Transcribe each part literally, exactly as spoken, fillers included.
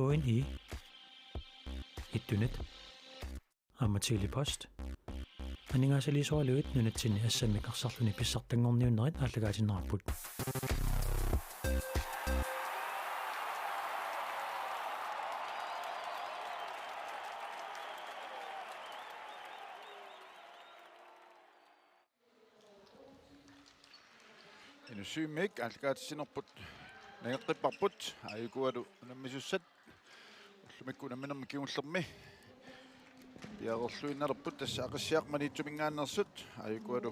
K N I, Ittunet, aamma Tele-Post. Aningaasaliisugaluit nunatsinni assammik arsarluni pissartanngorniunnerit aallakaatinneqarput. Inussuimmik aallakaatitsinerput nangeqqipparput, aajukualu unammisussat ullumikkut unamminermi kingullermi piareerluinnalerput. Tassa Aqissiaq Maniitsuminngaanneersut, aajukualu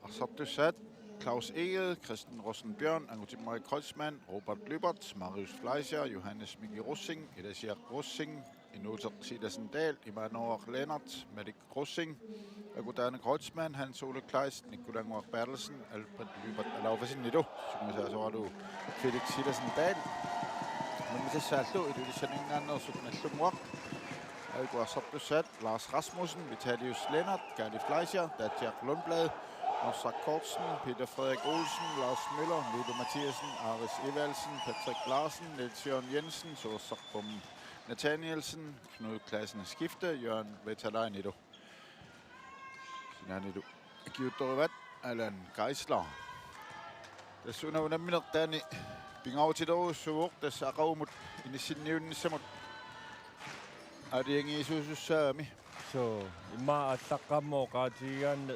arsartussaat: Claus Egede, Christian Rosenbjørn, Angutimmarik Kreutzmann, Robert Lyberth, Marius Fleischer, Johannes Miki Rosing, Ilasiaq Rosing, Inuuteq Silassen Dahl, Imaanooraq Lennert, Malik Rosing, Akutaana Kreutzmann, Hans Ole Kleist, Nikolai Nguaq Berthelsen, Alfred Lyberth Alaufasenilu, sungiusaasoralugu Felix Silassen Dahl. Unammisassaallu Ilulissaninngaanneersut Nagdlunguaq, aajuku arsartussaat: Lars Rasmussen, Vitalius Lennert, Kaali Fleischer, Taatsiaq Lundblad, Norsaq Kortsen, Peter Frederik Olsen, Lars Møller, Nuuto Mathiassen, Aris Evaldsen, Patrick Larsen, Niels Jørgen Jensen, Sulersaq Pom Nathanielsen, Knud Klassen Skifte, Jørgen Vetalainilu. Sinaanilu akiutorivat Alan Geisler. Tassa una unamminertaani pingaarutilerujussuuvoq, tassa aqagumut inissinniunnissamut aalajangiisuusussaagami. Suu, immaqa aallaqqaammut oqaatigigaanni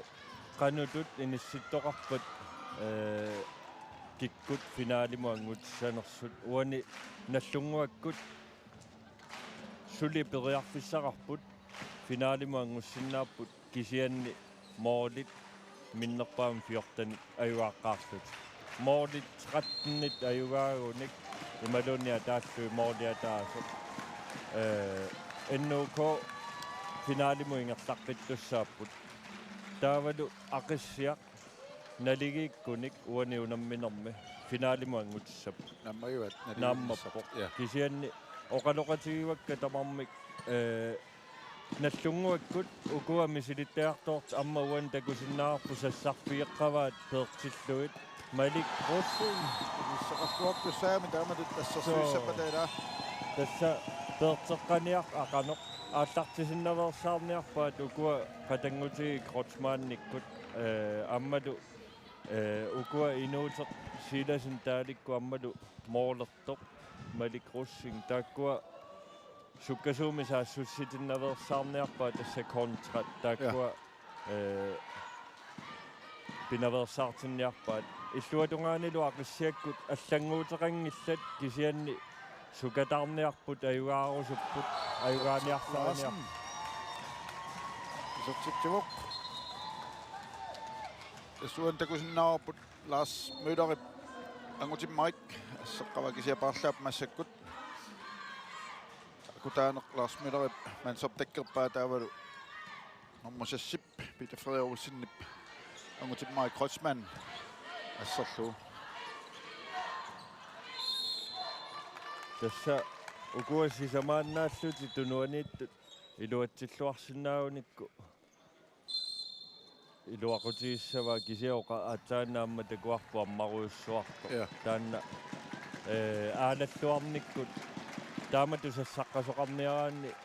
qanoq inissittoqarpat, ee, kikkut finalimut anngutissanersut. Uani Nagdlunguakkut suli periarfissaqarput, finalimut anngussinnaapput, kisianni målit minnerpaamik fjorten ajugaaqqaarlutik. Målit tretten ajugaagunik imaluunniit ataallugit måli ataaseq. Ee, N O K finalimut ingerlaqqittussaapput. Taavalu Aqissiaq naligiikkunik uani unamminermi finalimut anngutissapput. Naammagivaat naligiinnissarput. Naammappoq. Ja. Kisianni oqaloqatigivakka tamarmik, ee, Nagdlunguakkut ukua misilittagartoortut aamma uani takusinnaavarput sassarfigeqqavaat peertillugit. Malik Rosing. Inissaqarluartussaagami taamatut assersuissappata ilaa. Tassa peerteqqaniaq aqanoq aallartisinnaveersaarniarpaat ukua qatanngutigiit Kreutzmannikkut, ee, aammalu, ee, ukua Inuuteq Silassen Dahlikkut aammalu målertoq Malik Rosing, taakkua sukkasuumik saassussitinnaveersaarniarpaat tassa kontrat taakkua, ja, ee, pinaveersaartinniarpaat. Illuatungaanilu Aqissiakkut allannguuteqanngillat, kisianni sukataarniarput, ajugaarusupput, ajugaaniarsariniarput. Larsen. Isertitsivoq. Tassa uani takusinnaavarput Lars Møllerip Angutimmarik asseqqavoq, kisianni paarlaappoq massakkut. Akutaaneq Lars Møllerip mandsopdækkerpaa taavalu nummer seksip Peter Frederik Olsenip Angutimmarik Kreutzmann asserlugu. Tassa ukua sisamaannaallutik tunuaniittut iluatsilluarsinnaagunikku iluaqutigissavaa, kisianni oqa-, aatsaannaq aamma takuarput ammarujussuartoq. Ja. Taanna, ee, aalalluarnikkut taamatut sassarniaraanni,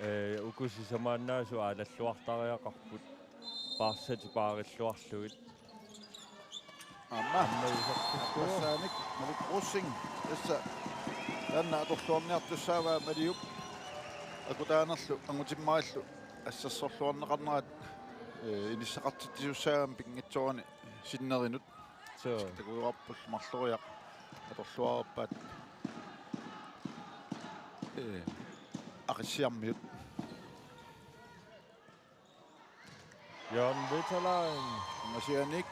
ee, uku sisamaannaasut aalalluartariaqarput, paarsatik paarilluarlugit. Aamma. Aamma isertittuuvoq. Aappassaamik Malik Rosing. Tassa taanna atorluarniartussaavaa Maliup akutaanerlu Angutimmarillu assersorluarneqarnerat, ee, inissaqartitsisussaagami pinngitsoorani sinnerinut. Suu. Takujuarpullu marloriaq atorluarerpaat, ee, Aqissiarmiut. Jørgen Vesterlein. Masianik.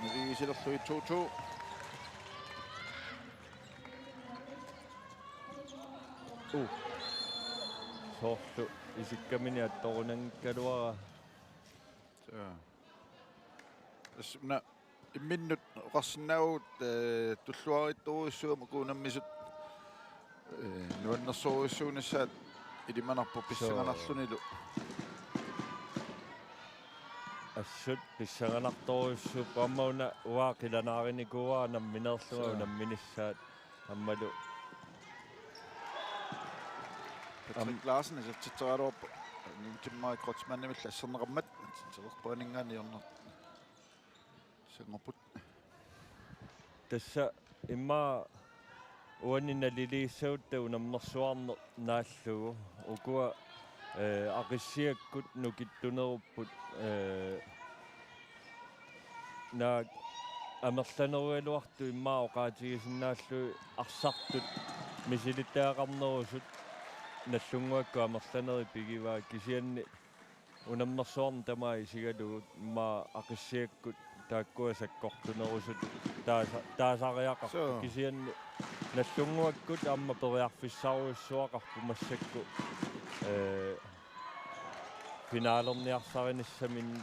Naligiissilerlugit to to. Uh. Soorlu isikkamini attorunanngikkaluara. Suu. Tassa una imminnut oqarsinnaavugut, ee, tulluarittorujussuummata uku unammisut, ee, nuannersorujussuunissaat ilimanarpoq. Suu. Pissanganarlunilu. Assut pissanganartorujussuupput, aamma una uanga qilanaarinikuuara nammineerlunga. Suu. Unamminissaat aammalu Patrick Larsen isertitseriaraluarpoq. Angutimmarik Kreutzmannimillu asserneqarmat. Tilerpaaninngaanniit hjørner. Sanngorput. Tassa immaqa uani naliligissagutta unammersuarneq naallugu. Ukua, eh, Aqissiakkut nukittunerupput, eh, naak amerlanerugaluartut immaqa oqaatigisinnaallugit arsartut misilittagaqarnerusut Nagdlunguakkut amerlanerit pigivaat kisianni unammersuarneq tamaat isigalugu immaqa Aqissiakkut taakkua sakkortunerusut taasa-, taasariaqarput. Suu. Kisianni Nagdlunguakkut aamma periarfissarujussuaqarput massakkut, eh, finalerniarsarinissaminni.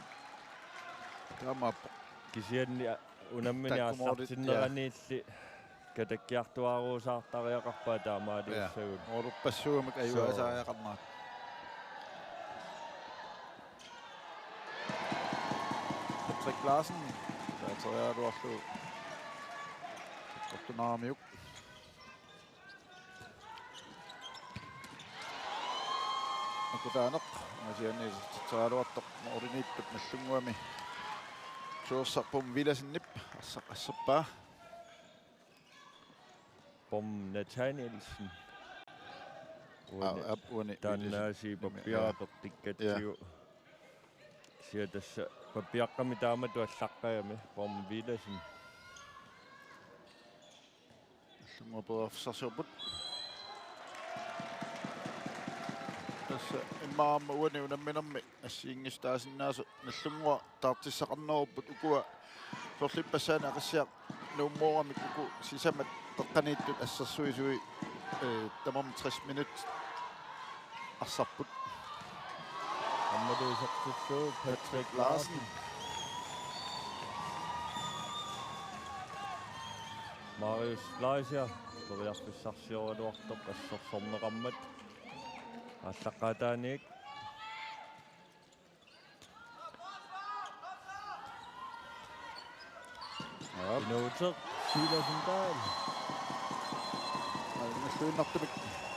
Taamaappoq. Kisianni a-, unammineq taakku målit, ja, arsartinneraniilli katakkiartuaaruusaartariaqarpaat taamaaliussagut. Ja. Målerpassuumik ajugaasariaqarnerat. Patrick Larsen, taasariaraluarlugu. Kortunaramiuk. Akutaaneq, angasianiititseraluartoq, målimiittup Nagdlunguami. Tuersa Pom Villadsenip, assaq asserpaa. Pom Nathanielsen. Aa, aap, uani taannaasiit Villadsen. Pappiara, ja, peqqikkatsigu. Ja. Sia tassa pappiaqqami taamatut allaqqagami, Pom Villadsen. Nagdlunguaq periarfissarsiorput. Tassa immaqa aamma uani unamminermi assigiinngissutaasinnaasoq Nagdlunguaq taartissaqarnerupput ukua soorlu ippassaani Aqissiaq Nuummooramik uku sisamat peqqaniittut assersuisui, eh, tamarmik tres minut arsarput. Aammalu isertillugu Patrick Larsen. Marius Fleischer periarfissarsioraluartoq assersorneqarmat. Aallaqqaataaniit. Aap. Inuuteq. Silasen Dahl. Aa, nalluinnartumik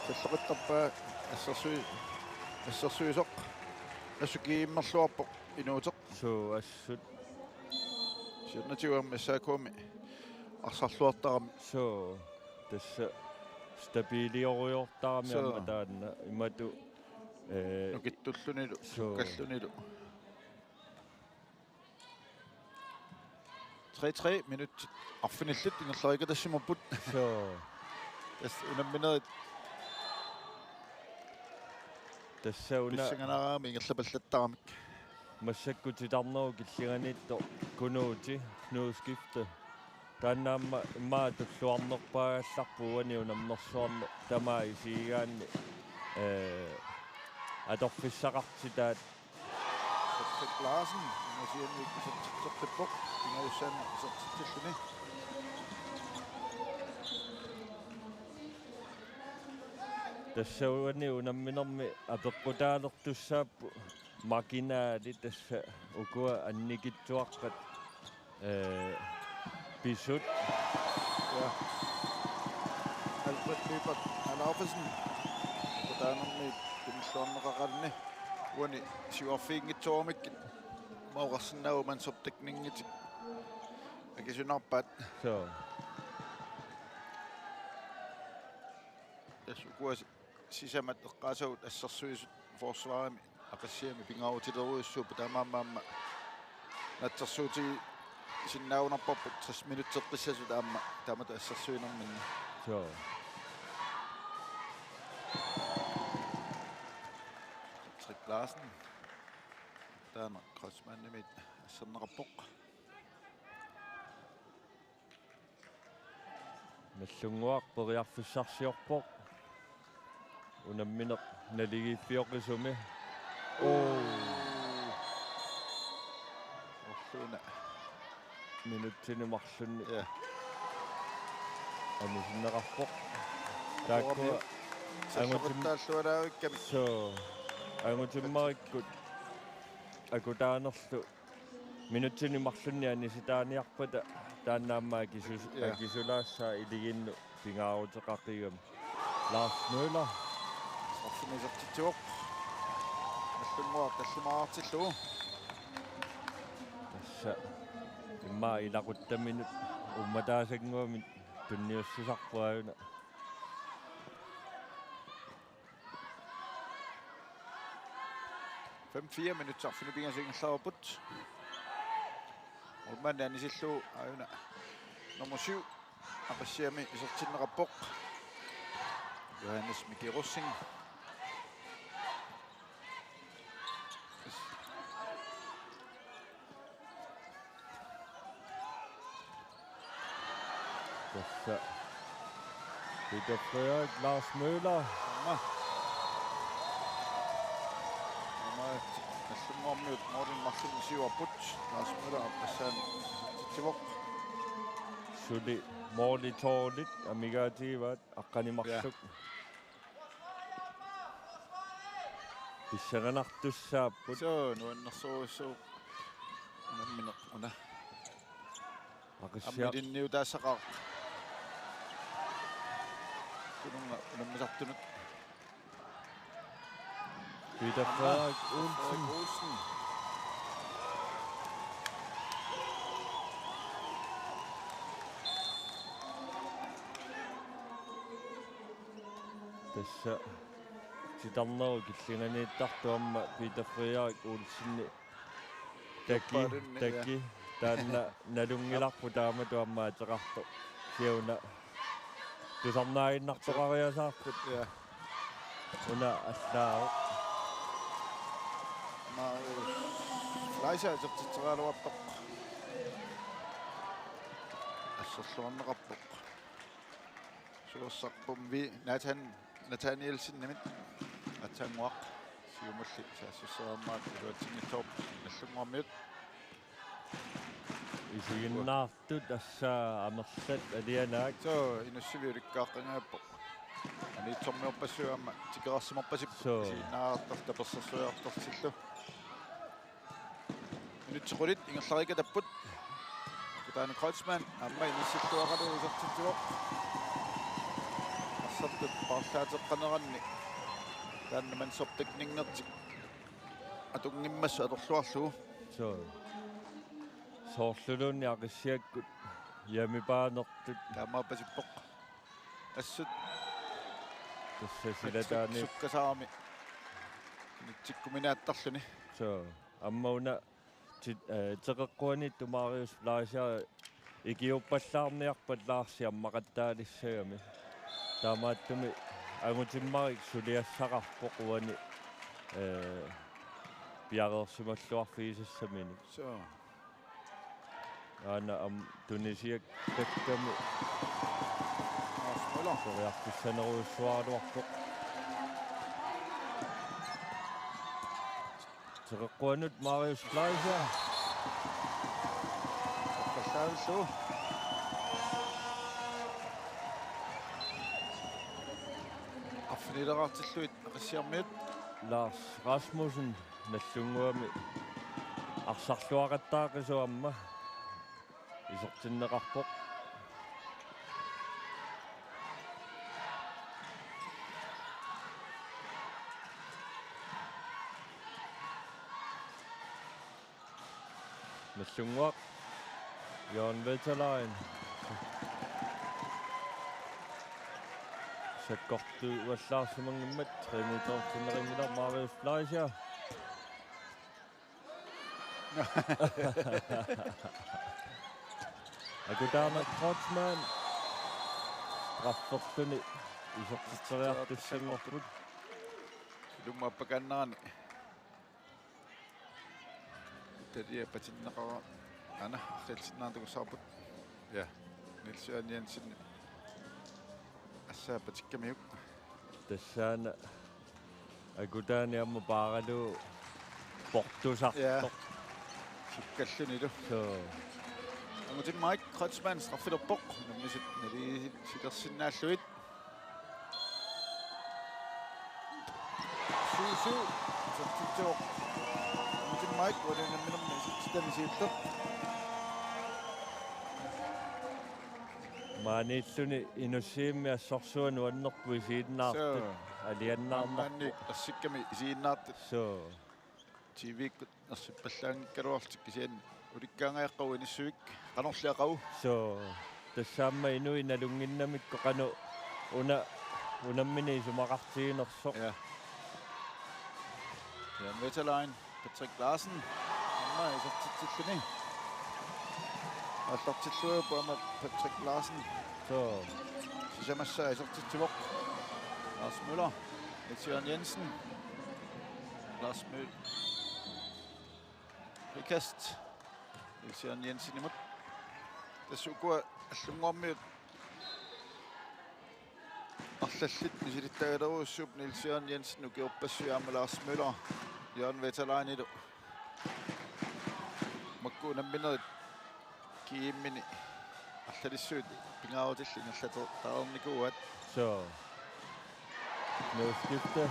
salloqittarpaa assersui-, assersuisoq. Assut kiimmerluarpoq Inuuteq. Suu, assut. Siornatigut aamma S A K-mi arsarluartarami. Suu, tassa stabiliorujoortarami. Suu. Aamma taanna imatut, eh, nukittullunilu, suu, sukkallunilu. Tre tre minut arfinillit ingerlariikkatassimappat. Suu. Tassa unamminerit. Tassa una pissanganarami ingerlapallattaramik. Massakkut titarnerup killinganiittoq Kunuuti, Knudsskifte. Taanna aamma immaqa tulluarnerpaagallarpoq uani unammersuarneq tamaat isigigaanni, eh, atorfissaqartitaat. Patrick Larsen, angasianiit isertitseqqippoq, pingajussaannik isertitsilluni. Tassa uani unamminermi apeqqutaalertussaapput marginalit tassa ukua annikitsuaqqat, eh, pisut. Ja. Alfred Lyberth Alaufesen. Kutaanermi tunilluarneqaqalerni. Uani siuarfiginngitsooramikkit. Mauqarsinnaavoq mandsopdækningitik. Akisunaarpaat. Suu. Tassa ukua sisamat eqqaasagut assersuisut forsvarimi Aqissiami pingaarutilerujussuupput taamaammat aamma naatsorsuutigisinnaagunarparput tres minutteqqissasut aamma taamatut assersuinerminni. Suu. Patrick Larsen. Taanna Kreutzmannimit asserneqarpoq. Nagdlunguaq periarfissarsiorpoq. Unammineq naligiiffioqisumi. Oo. Orluuna. Minutsini marlunni. Ja. Anisinneqarpoq. Taakkua angutim-, salloqittaalluaraavikkami. Suu. Angutimmarikkut akutaanerlu minutsini marlunni anisitaaniarpata taanna aamma akisu-, ja, akisulaassaaq iliginnut pingaaruteqaqigami. Lars Møller. Arfineq isertitsivoq. Nagdlunguaq tallimaartillugu. Tassa immaqa ilaquttaminut uummataasanguamik tunniussisarput aajuna. Fem fire minutsit arfineq-pingasut ingerlareerput. Målmandi anisillugu aajuna nummer syv Aqissiami isertinneqarpoq. Johannes Miki Rosing. Tassa Peter Frederik, Lars Møller. Aamma. Aamma Nagdlunguarmiut målini marlunnik siuarput. Lars Møller aappassaanik isertitsivoq. Suli måli tolv amigaatigivaat aqqaneq-marluk. Ja. Pissanganartussaapput. Suu, nuannersorujussuuvoq. Unammineq una. Aqissiaq. Ammilinniutaassaqaaq. Tununnga unammisartunut. Peter Frederik Olsen. Frederik Olsen. Tassa titarnerup killinganiittartoq aamma Peter Frederik Olsenip taki, Joppalunni, ja. Taki, taanna nalunngilarput taamatut aamma ateqartoq. Siuna tusarnaaginnartoqariasaarput. Ja. Una allaavoq. Marius Fleischer isertitseriaraluarpoq. Asserluarneqarpoq. Sulersarpummi Nathan Nathanielsenimit. Aatsaannguaq siumulli saassusseriarmat iluatsinngitsoorput Nagdlunguarmiut. Isiginnaartut tassa amerlat alianaak. Suu, Inussivik ulikkaaqqanngippoq. Aniitsormiorpassuit aamma tikerarsimarpasipput. Suu. Isiginnaartartut tapersersuiartortillu. Minutsit qulit ingerlariikkattapput. Kutaani Kreutzmann aamma inissilluaqalu isertitsivoq. Arsartut paarlaateqqaneranni taanna mandsopdækningertik atunngimmassuk atorluarlugu. Suu. Soorluluunniit Aqissiakkut hjemmebaanertut. Taamaappasippoq. Assut. Tassa silataani. Assut sukkasaarami. Initsikkuminaattarluni. Suu. Aamma una ti-, eh, teqeqquaniittoq Marius Fleischer ikiuuppallaarniarpat Larsi ammaqattaalissagami. Taamaattumik angutimmarik suliassaqarpoq uani, eh, piareersimalluarfigisassaminik. Suu. Aana aamma tunisiakkakkami. Lars Møller. Periarfissanerujussuaraluarpoq. Teqeqquanut Marius Fleischer. Saqqallaarlugu. Arfinileraartillugu Aqissiarmiut. Lars Rasmussen Nagdlunguami arsarluaqattaaqisoq aamma isertinneqarpoq. Nagdlunguaq. Jørgen Vesterlein. Sakkortuuallaarsimanngimmat tre meter sinneqanngilaq Marius Fleischer. Akutaanak Kreutzmann. Strafferluni isertitseriartussanngorput. Ilumut appakaannarani. Talia patinneqara aana arriitsinnaartussaapput. Ja. Niels Jørgen Jensen. Assaapatikkamiuk. Tassaana akutaani aamma paaralugu portusartoq. Ja. Sukkallunilu. Suu. Angutimmarik Kreutzmann straffilerpoq. Unammisut nalisilersinnaallugit. Syv syv. Isertitsivoq. Angutimmarik uani unamminermi isertitani siulleq. Maaniilluni Inussivimmi assorsuaq nuannerpoq isiginnaartut. Soo. Aliannaarnarpoq. Maanni ersikkami isiginnaartut. Soo. T V-kkut ersippallaanngikkaluarlutik kisianni ulikkaangajaqqagu inissivik qanorliaqagu. Soo, tassa aamma inuit nalunnginnamikku qanoq una, unammineq isumaqartiginersoq. Ja. Ja, Vetalain, Patrick Larsen. Aamma isertitsilluni. Aallartillugu aamma Patrick Larsen. Soo. Sisamassaa isertitsivoq. Lars Møller. Niels Jørgen Jensen. Lars Møller. Frikast. Niels Jørgen Jensenimut. Tassa ukua Nagdlunguarmiut arlallit misilittagalerujussuupput Niels Jørgen Jensen ukiorpassuit aamma Lars Møller. Jørgen Vetalainilu. Makku unamminerit G M-ini arlalissuit pingaarutillit ingerlatereernikuuaat. Soo. Målskifte.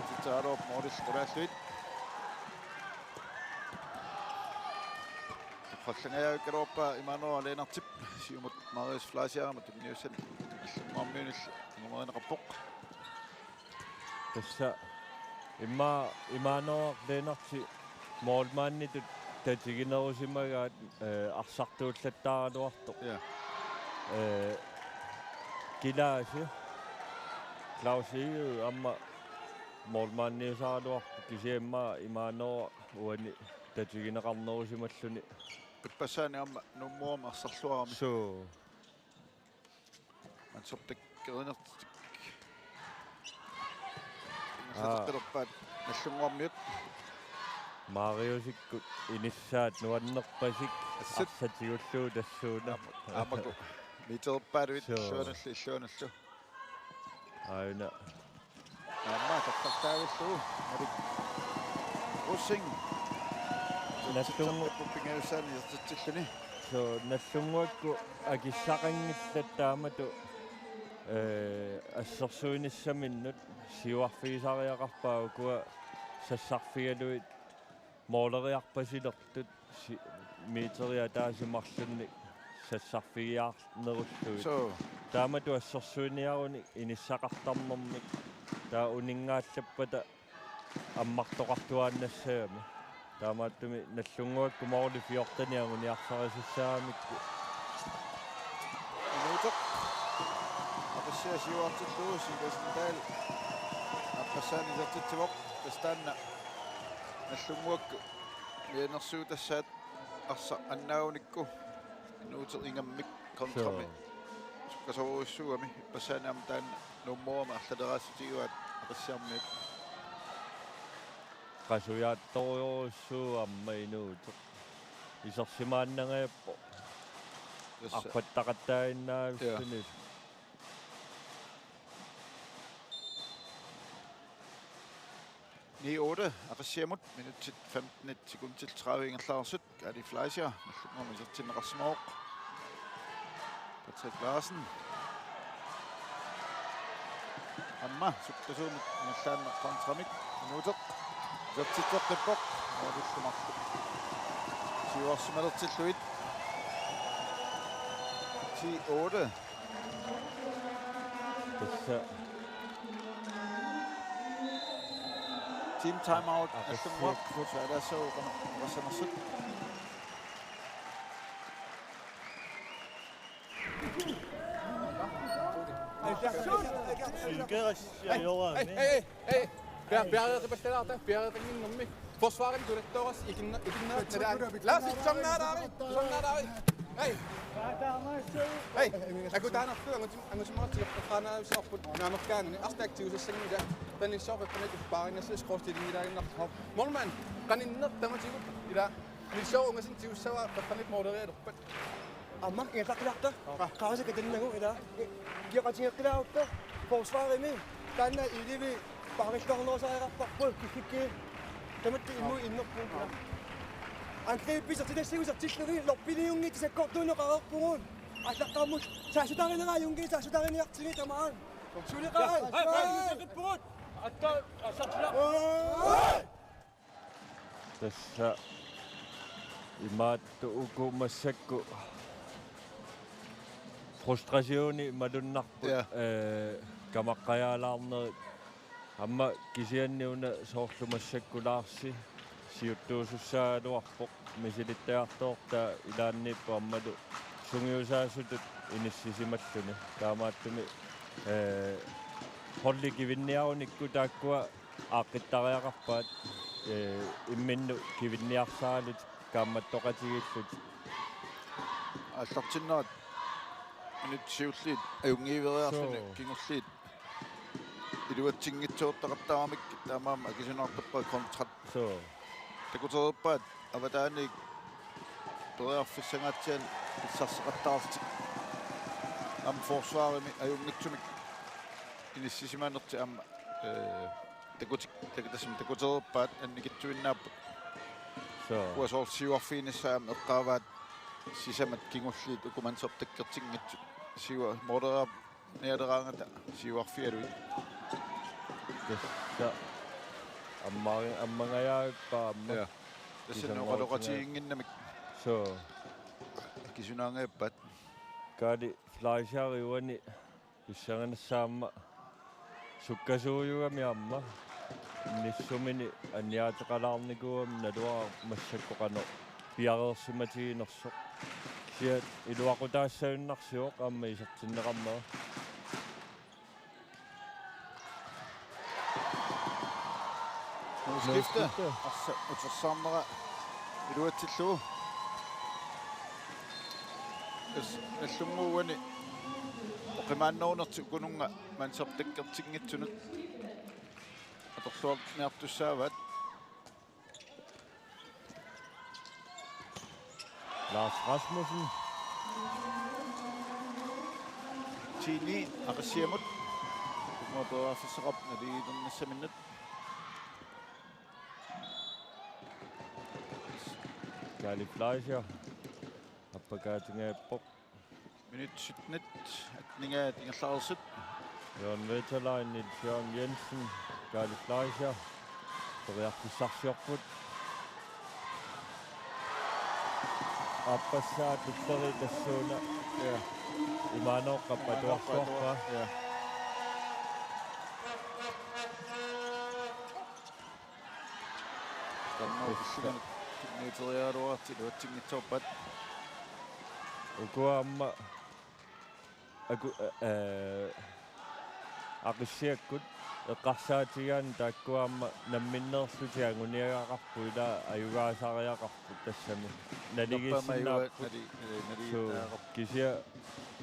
Titsaarooq målillu qulaallugit. Toqqarlangajavikkaluarpaa Immanuel Lennartip siumut Marius Fleischer matunginiussanik Nagdlunguarmiunillu angumerineqarpoq. Tassa imma Immanuel Lennartip målmanditut tatiginerusimagaat, eh, arsartuullattaaraluartoq. Ja. Eh, Kilaasi Claus Egede aamma målmandiusaraluarpoq kisianni imma Immanuel uani tatigineqarnerusimalluni. Ippassaani aamma Nuummuarmi arsarluarami. Soo. Mansortak kerinertik. Aa. Ingerlateqqillerpaat Nagdlunguarmiut. Mariusikkut inissaat nuannerpasik. Assut. Arsatigullugu tassuuna. Aamma, aammaku. Metererpaaluit. Soo. Illuanullu, illuanullu. Aajuna. Aamma toqqartaavillugu Malik Rosing. Nagdlungu- Titsapput pingajussaani isertitsilluni. Soo, Nagdlunguakkut akissaqanngillat taamatut, eh, assersuinissaminnut siuarfigisariaqarpaat ukua sassarfigalugit måleriarpasilertut si-, meterit ataaseq marlunnik sassarfigiarnerullugit. Soo. Taamatut assersuiniarunik inissaqartarnermik taava uninngallappata ammartoqartuaannassagami. Taamaattumik Nagdlunguakkut måli fjorten anguniarsarisussaamikku. Minuuteq. Aqissiaq siuartillugu Sivertsen Dahl. Aappassaani isertitsivoq. Tassa taanna Nagdlunguakkut mianersuutassaat arsaq annaagunikku minuuteq ingammik kontrami. Soo. Sukkasoorujussuugami ippassaani aamma taanna Nuummuarmi arlaleraassutigivaa Aqissiarmiut. Qasujaattorujussuuvoq aamma inuuteq. Isersimaannangajappoq. Tassa. Arpattaqattaaginnarlutik. Ja. Ni otte, Aqissiamut, minutsit femten sekundit tredive ingerlareersut, Kaali Fleischer, Nagdlunguarmiut isertinneqarsimavoq. Patrick Larsen. Aamma, sukkasuumik ingerlaannaq kontramik, minuuteq. Isertitseqqippoq, målillu marluk. Siuarsimalertillugit. Ti otte. Tassa. Team timeout. Aa, Nagdlunguaq. Tassa. Saalaassaagut qanoq oqassanersut. Hey, hey, hey, hey. Pia-, piareeqipallalaarta, piareeqannginnermi. Forsvarimi tulattooras ikinna-, ikinnerat nalaani. Lars, sornaalaari, sornaalaari. Hey. Hey, akutaanerlu angutim-, angutimmaartigeqqaanaavissarput naamerkaanani arsaq tigusassanngilaq. Tanissoq peqqanit uppaarinnassas kortilinngilaaginnartoq. Målmand, qaninneq tamatigut ila. Nisoq ungasin tigussavaa peqqanit målerialerpat. Aamma ingerlaqqilaarta. Aa. Qarasakka tannagu ila. Kioqatigeqqilaarutta forsvarimi. Taanna ilivi paarilluarnerusariaqarparput kikkikkii. Tamatta immu innerput. Angribi isertitassigu isertillugit loppiniunngitsut sakkortuuneqareerpugut. Aallaqqaammut saassutariniaraajunngilaq saassutariniartigit tamaat. Suleqarai. Hey, hey, hey, hey. Atta, asartila. Oi! Tassa imaattoq uku massakkut Frustrationi malunnarput, Ja. Eh, kamaqqajaalaarnerit. Aamma kisianni una soorlu massakkut Larsi siuttuusussaagaluarpoq, misilittagartoortaa ilaanniippoq aammalu sungiusaasutut inissisimalluni. Taamaattumik, eh, holdi kivinniarunikku taakkua aaqqittariaqarpaat, eh, imminnut kivinniarsaralutik kaammattoqatigiillutik. Aallartinnerat minut siulliit ajunngiiveriarluni Suu. kingulliit iluatsinngitsoortaqattaaramikkit taamaammat akisunaartorpaat kontrat. Suu. Takutereerpaat avataaniit periarfissanngaatsianik pissarseqattaarlutik. Aamma forsvarimi ajunngitsumik inissisimanertik aamma, eh, takutik-, tak-, tassami takutereerpaat annikitsuinnaapput. Suu. Ukua soorlu siuarfiginissaat aamma eqqaavaat sisamat kingulliit uku mandshåndtakkertinngitsut siua-, måleriarnialeraangata siuarfigalugit. Tassa ammari-, ammangajavippoq aamma. Ja. Tassa Kisammarutinga-, oqaloqatiginnginnamik. Suu. Kisunaangajappaat. Kaali Fleischer uani pissanganassaaq aamma sukkasuujugami aamma. Nissumini anniaateqalaarnikuugami naluara massakkut qanoq piareersimatiginersoq. Kisianni iluaqutaassagunarsivoq aamma isertinneqarnera. Skifte. Skifte. Arsaq utersaarnera iluatsillugu. Tassa Nagdlunguup uani oqimaannerunertik ukununnga mandshåndtakkertinngitsunut atorluarniartussaavaat. Lars Rasmussen. Ti ni Aqissiamut. Uku periarfissaqarput naligiilernissaminut. Kaali Fleischer. Appakaatingajappoq. Minut sytten, attenit ingerlareersut. Jørgen Veterlain, Niels Jørgen Jensen, Kaali Fleischer. Periarfissarsiorput. Aappassaa tulleriit tassuuna. Ja. Imaanooqqap atuarsuarpaa. Ja. Tamanna ullumimut tunniuteriaraluartut iluatsinngitsoorpaat. Ukua aamma aku-, eh, Aqissiakkut eqqarsaatigaanni taakkua aamma namminneerlutik anguniagaqarput, ila ajugaasariaqarput tassami. Naligiissinnaapput. Nali-, nali-, Suu, naligiittariaqarput. kisianni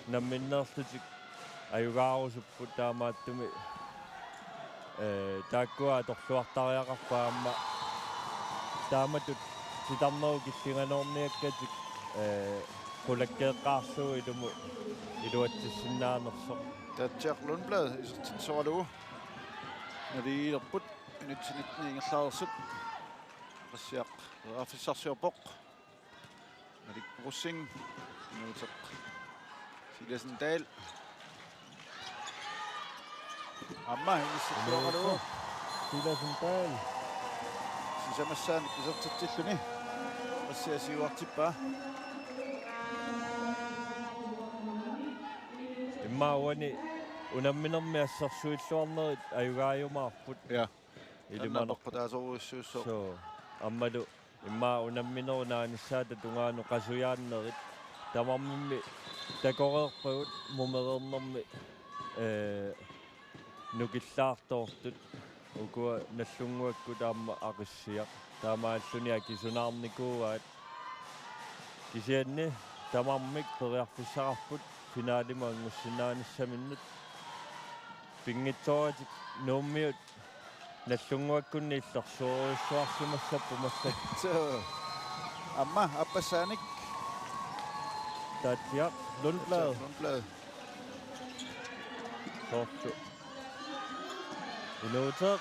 namminneerlutik ajugaarusupput taamaattumik, eh, taakkua atorluartariaqarpaat aamma taamatut titarnerup killinganoorniakkatik, eh, qulakkeeqqaarlugu ilumut iluatsissinnaanersoq. Tatsiaq Lundblad isertitsisoralugu. Naligiilerput minutsit nitten ingerlareersut. Aqissiaq periarfissarsiorpoq. Malik Rosing. Inuuteq Silasen Dahl. Aamma inissittuaralugu. Silasen Dahl. Sisamassaanik isertitsilluni. Aqissiaq siuartippaa. Immaqa uani unamminermi assersuilluarnerit ajugaajumaarput. Ja. Ilimanarpoq. Annerpaataasorujussuussaaq. Suu. Aammalu immaqa unamminerup naanissaata tungaanut qasujaannerit tamarmimmi takoreerpagut mumereernermi, eh, nukillaartoortut, ukua Nagdlunguakkut aamma Aqissiaq. Taamaalluni akisunaarnikuuaat. Kisianni tamarmik periarfissaqarput finalimut angussinnaanissaminut. Pinngitsooratik Nuummiut Nagdlunguakkunni illersuerujussuarsimassapput massakkut. Suu. Aamma aappassaanik. Tatsiaq Lundblad. Lundblad. Soorlu. Inuuteq.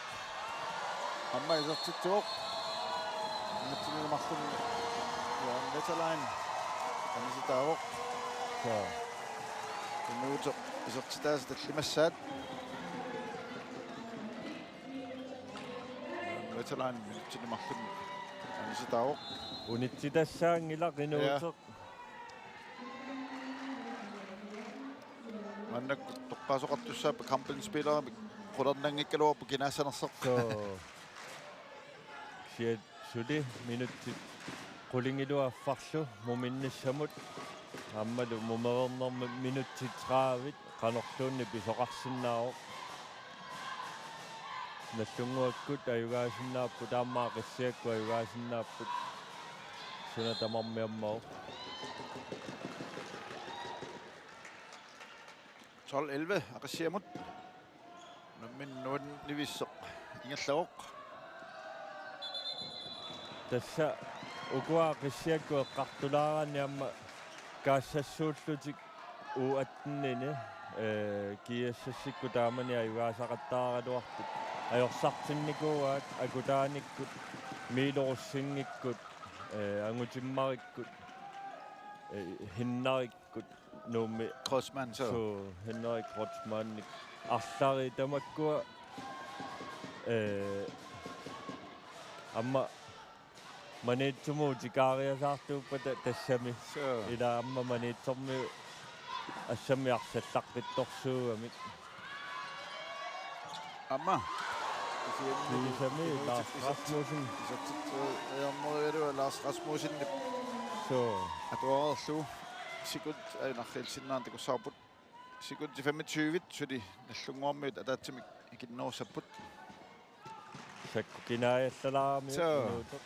Aamma isertitsivoq. Minutsinilluarluni Jørgen Veterlain anisitaavoq. Suu. Inuuteq isertitaasa tallimassaat. Veterlain minutsinilluarluni anisitaavoq. Unitsitassaanngilaq Inuuteq. Ja. Maannakkut toqqaasoqartussaapput kampinspillerimik qularnanngikkaluarpoq kinaassanersoq. Soo. Siat suli minutsit qulingiluat affarlu muminnissamut aammalu mumereernermut minutsit tredive qanorluunniit pisoqarsinnaavoq. Nallunnguakkut ajugaasinnaavoq, aamma Aqissiakkut ajugaasinnaavoq. Suna tamarmi ammavoq. Tolv elleve Aqissiamut. Unammineq nuannivissoq ingerlavoq. Tassa ukua Aqissiakkut eqqartulaaraanni aamma kaassassuullutik U atten-ini, ee, G S S-ikkut taamani ajugaasaqattaaraluartut. Ajorsartinnikuuaat Akutaanikkut, Miilu Rosingikut, ee, Angutimmaarikkut, ee, Hinnarik- -kut Nuummi. Kreutzmann, soo. Soo, Henrik Kreutzmann. Arlallit tamakkua, ee, aamma Maniitsumut utikaariasaartuuppata tassami. Soo. Ila aamma Maniitsormiut assammik arsallaqqittorsuugamik. Aamma. Kisianni Kiisami Lars Rasmussen. Isertitseriarnerugaluaq Lars Rasmussenip. Soo. Atuarerlu. Sekund, ee, narriilsinnaanera takussavarput. Sekundit femogtyve, suli Nagdlunguarmiut ataatsimik ikinnerussapput. Sakkukinaajallaalaaramiuk. Soo. Minutter.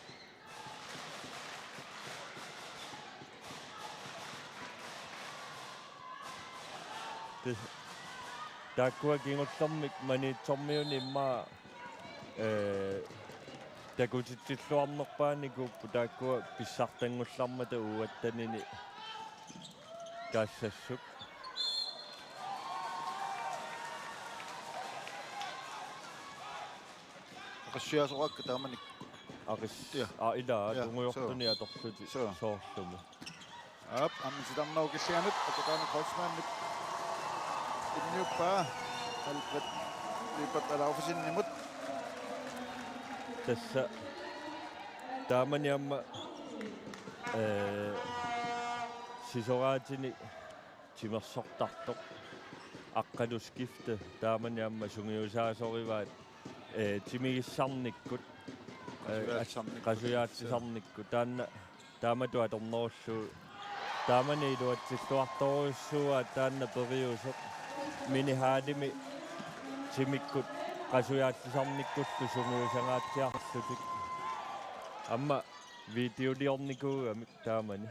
Te-, taakkua kingullermik Maniitsormiunit immaqa, ee, takutitsilluarnerpaanikuupput taakkua pissartanngullarmata U atten-ini kaassassuk. Aqissiaasoraakka taamanikkut. Aqis-, Ja. Aa, ila, Ja, tungujortunik soo. Atorlutik. Soo. Soorlumi. Aap, ammit titarnerup killinganut, Akutaani Kreutzmannip tunniuppaa, Alfred Lyberth Alaufesenimut. Tassa taamani aamma, ee, sisoraatini timersortartoq Aqqalu Skifte taamani aamma sungiusaasoraat, ee, timigissarnikkut, ee, Qasujaattisarnikkut. Qasujaattisarnikkut. Taanna taamatut atornerullugu. Taamani iluatsilluartorujussuuaat taanna periuseq. Minihaalimi timikkut qasujaattisarnikkullu sungiusangaatsiarlutik. Aamma videoliornikuugamik taamani.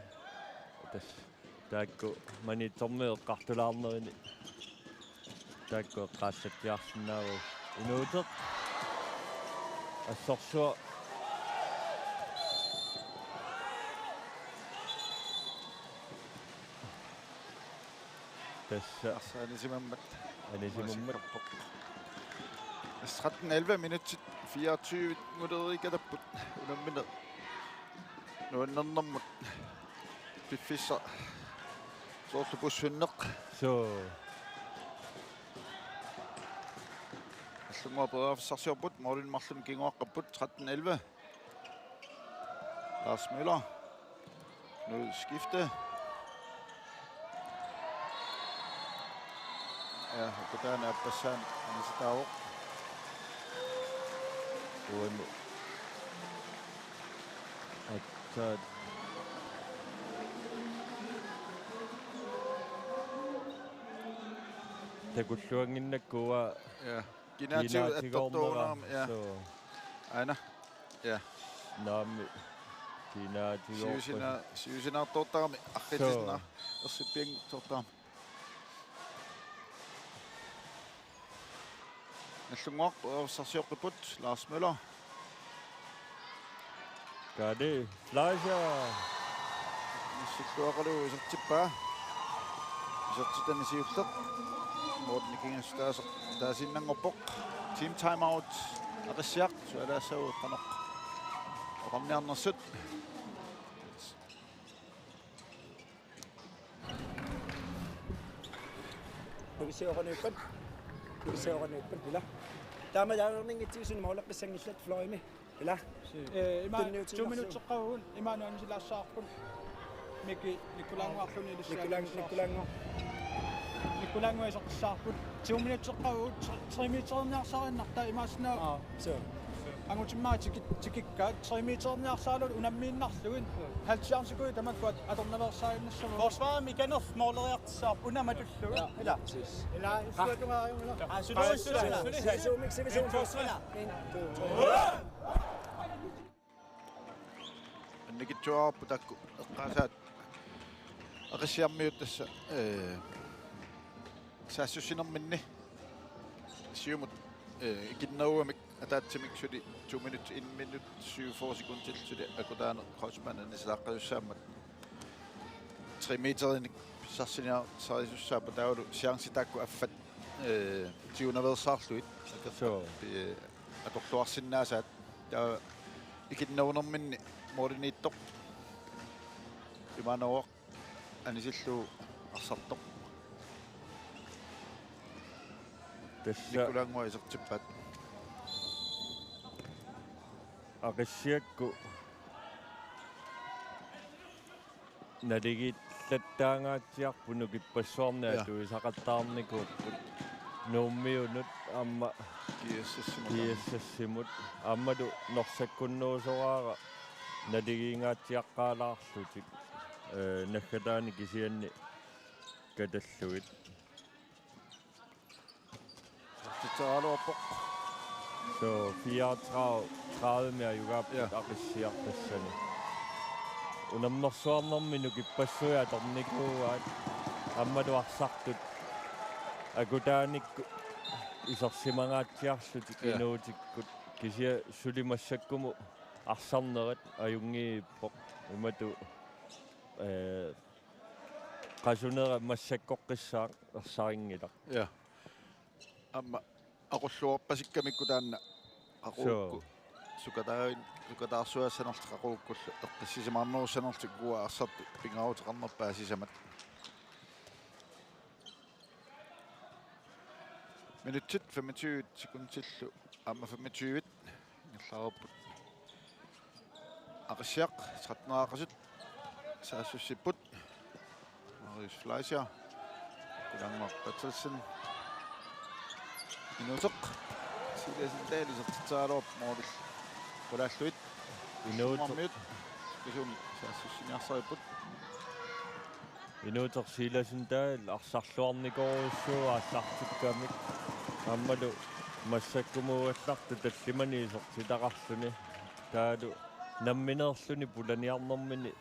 Tassa. Taakku Maniitsormiut eqqartulaarnerini. Taakku eqqaallatsiarsinnaavagut. Inuuteq. Assorsuaq. Tassa. Arsaq anisimammat. Anisimammat. Tretten elleve minutsit fireogtyve-ngulereerikatapput unammineq nuannernermut piffissaq soorlu pussunneq. Soo. Nagdlunguaq periarfissarsiorput, målinik marlunnik kinguaqqapput, tretten elleve. Lars Møller. Knud Skifte. Ja, Akutaani aappassaanik anisitaavoq. Uani. Aatsaat. Takulluannginnakku uanga. Ja. Kinaatigut, kinaatigut attortuugunarami, ja. Soo. Aana. Ja. Naamik. Kinaatigut. Siusina-, siusinaartortarami, arriillisinna-, soo, ersippianngitsoortarami. Nagdlunguaq periarfissarsioqqipput, Lars Møller. Kaali Fleischer. Missilluaqalu isertippaa. Isertitani siulleq. Målinik kinguassutaasoq taasiinnanngorpoq. Team timeout. Aqissiaq sualaassaagut qanoq oqarniarnersut. Nukissioraniuppat. Nukissioraniuppat, ila. Taama taanninngitsigisunik måleqqissanngillat fløjimi. Ila. Eh, ima tunniutiinnarsiuk. Two minutes eqqavugut, ima nuannisilaassaapput. Miki Nikulaannguarluni ilissi. Nikulaan-, Nikulaannguaq. Kulaannguaq isertissavarput. Ti minutsit qaavut, tre meteriniarsariinnarta imaassinnaavoq. Aa, suu. Angutimmik tikit-, tikikkaat, tre meteriniarsaralugu unammiinnarlugit. Halv chancekkuit tamakku atornaveersaaginnassammat. Forsvarimi Ikanov måleriartissavarput una matullugu. Ja, ila. Præcis. Ila, issuatungaajumila. Aa, sulu, sulu, sulu. Sivisuumik, sivisuumik. Forsvar. Annikitsuararput taakku eqqaasaat Aqissiarmiut tassa, ee, saassussinerminni siumut, ee, ikinnerugamik ataatsimik suli to minut, en minut syvogfyrre sekundillu suli Akutaanit Kreutzmann anisalaaqqisussaammat tre meterinik pissarsiniarsarisussaappat taavalu chance taakku affat, ee, tigunaveersaarlugit. Suu. Ee, atorluarsinnaasaat. Taava ikinnerunerminni målimiittoq imaannaavoq anisillugu arsartoq. Tassa Nikulaannguaq isertippaat. Aqissiakkut naligiillattaangaatsiarput nukippassuarnik. Ja. Atuisaqattaarnikuupput Nuummiunut aamma G S S-imut. G S S-imut. Aammalu Norsakkunnuusoraara naligiingaatsiaqqaalaarlutik, ee, naggataani kisianni katallugit. Isertitseraluarpoq. Suu, fireogtredive tredive-mi ajugaapput. Ja. Aqissiaq tassani. Unammersuarnermi nukippassuit atornikuuaat aammalu arsartut Akutaanikkut isersimangaatsiarlutik. Ja. Inuusikkut kisianni suli massakkumut arsarnerat ajunngiippoq imatut, ee, qasunera massakkoqqissaaq ersarinngilaq. Ja. Aamma aqulluarpasikkamikku taanna qaqugukkut. Suu. Sukataarin-, sukataarsuassanertik qaqugukkullu eqqissisimaarnerussanertik ukua arsartut pingaaruteqarnerpaat sisamat. Minutsit femogtyve sekundillu aamma femogtyve ingerlareerput. Aqissiaq tretten-eqartut saassussipput. Marius Fleischer. Kulaannguaq Berthelsen. Inuuteq Silassen Dahl isertitseraluarpoq målip qulaallugit. Inuuteq. Nuummiut. Kisuumik saassussiniarsaripput. Inuuteq Silassen Dahl arsarluarnikorujussuuvoq aallartikkamik. Aammalu massakkumut allamani isertitaqarluni. Taavalu nammineerluni pulaniarnermini.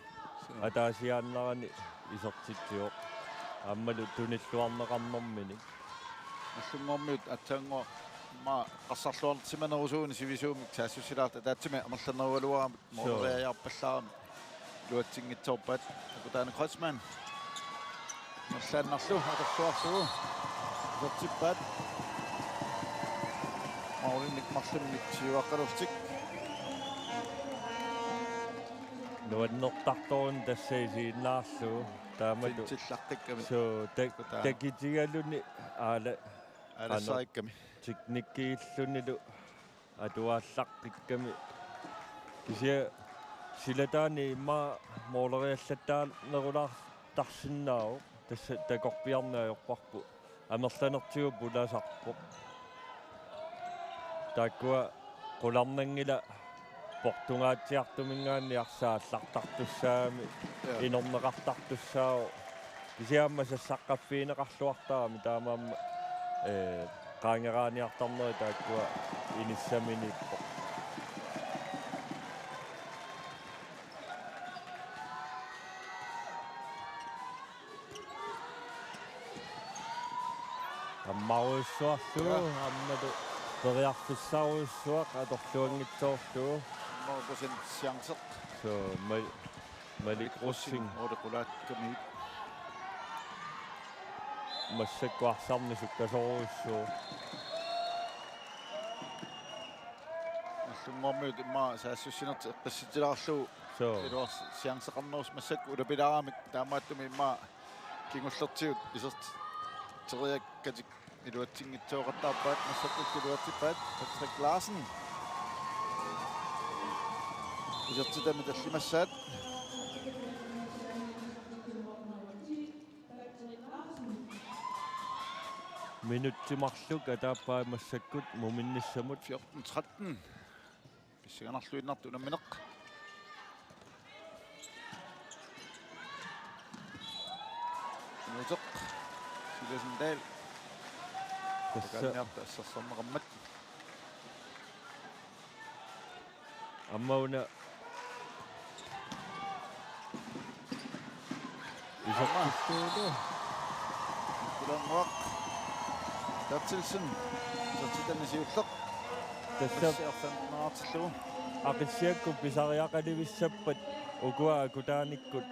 Suu. Ataasiaannarani isertitsivoq. Aammalu tunilluarneqarnermini. Nagdlunguarmiut aatsaannguaq aamma arsarluarsimanerusuunik sivisuumik saassussilaartut ataatsimik amerlanerugaluaramik. Suu. Måleriaarpallaarami iluatsinngitsoorpaat Akutaanit Kreutzmann. Amerlaannarlu atorluarlugu isertippaat. Målinik marlunnik siuaqqalertik. Nuannertartoruna tassa isiginnaarlugu taamatut. Pinsilaqqikkami. Suu, tak-, Akutaanit. Takitigaluni aala-, Aalassarikkami. Teknikkiillunilu atuaallaqqikkami. Kisianni silataani immaqa måleriallattaanerulaartarsinnaavoq, tassa takorpiarneq ajorparput. Amerlanertigut pulasarpoq. Taakkua qularnanngilaq portungaatsiartuminngaanniit arsaq aallartartussaagami. Ja. Inorneqartartussaavoq. Kisianni aamma sassarfigineqarluartarami taamaammat, ee, qaangeraaniartarneri taakkua inissaminiippoq. Ammarujussuarlugu. Ja. Aammalu periarfissarujussuaq atorluanngitsoorlugu. Hundrede procent chanceq. Suu, Malik Rosing. Malik Rosing. Målip qulaakkamiuk. Massakkut arsarneq sukkasoorujussuuvoq. Nagdlunguarmiut immaqa saassussinertik eqqissitsilaarlugu. Suu. Iluarsi-, chanceqarnerusut massakkut ulapilaaramik, taamaattumik immaqa kingullertigut isertitseriakkatik iluatsinngitsooqattaarpaat, massakkut iluatsippaat. Patrick Larsen. Isertitami tallimassaat. Minutsit marluk ataappaa massakkut muminnissamut. Fjorten tretten. Pissanganarluinnartoq unammineq. Inuuteq. Silasen Dahl. Tassa. Pakanniarta assersorneqarmat. Aamma una. Isertittuulu. Nikolai Nguaq Berthelsen. Isertitanni siulleq. Tassa. Aqissiaq femten-ertillugu. Aqissiakkut pisariaqalivissappat ukua akutaanikkut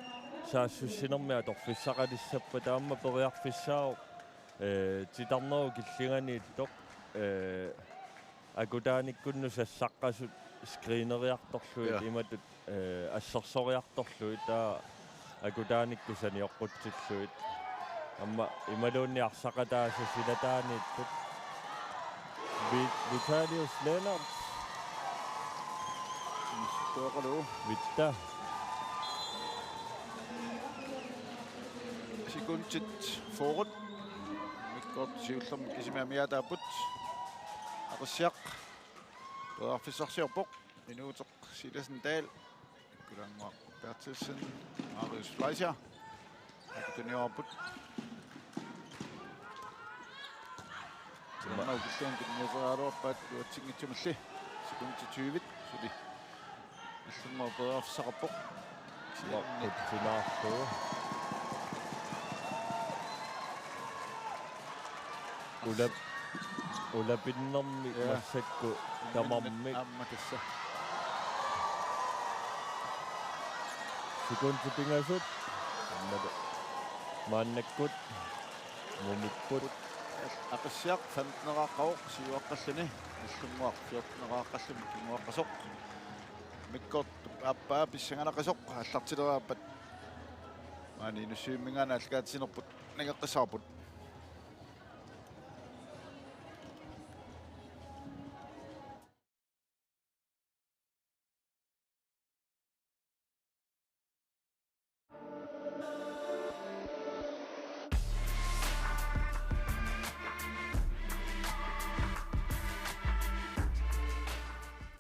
saassussinermi atorfissaqalissappat aamma periarfissaavoq, ee, titarnerup killinganiittoq, ee, akutaanikkut nuussassaqasut screeneriartorlugit. Ja. Imatut, ee, assersoriartorlugit taava akutaanikkut sanioqqutsillugit. Aamma imaluunniit arsaqataasut silataaniittut. Vi-, Vitalius Lennert. Tuoqalu. Vitta. Sekundit fyrre. Mikkortut siullermik kisimik amigaataapput. Aqissiaq. Periarfissarsiorpoq. Inuuteq Silasen Dahl. Nikolai Nguaq Berthelsen. Marius Fleischer. Akutuniorput. Tilanna ukilluun tunniuteriaraluarpaat iluatsinngitsumilli. Sekundit tyve suli. Illummoq periarfissaqarpoq. Kisianni Qutsinaarlugu. Ulap-, ulapinnermi. Ja. Massakkut tamarmik. Aamma tassa. Sekundit pingasut. Aamma ta-, maannakkut. Mumipput. Aqissiaq femten-eraaqqavoq siuaqqalluni. Illummoq fjorten-eraaqqalluni kinguaqqasoq. Mikkortup aappaa pissanganaqasoq aallartileraappat. Maani Inussivimminngaanniit aallakaatititsinerput nangeqqissaarput.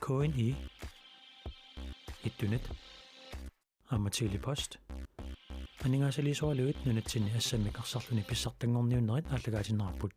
K N I, Ittunet, aamma Tele-Post. Aningaasaliisoralugit nunatsinni assammik arsarluni pissartanngorniunnerit aallakaatinneqarput.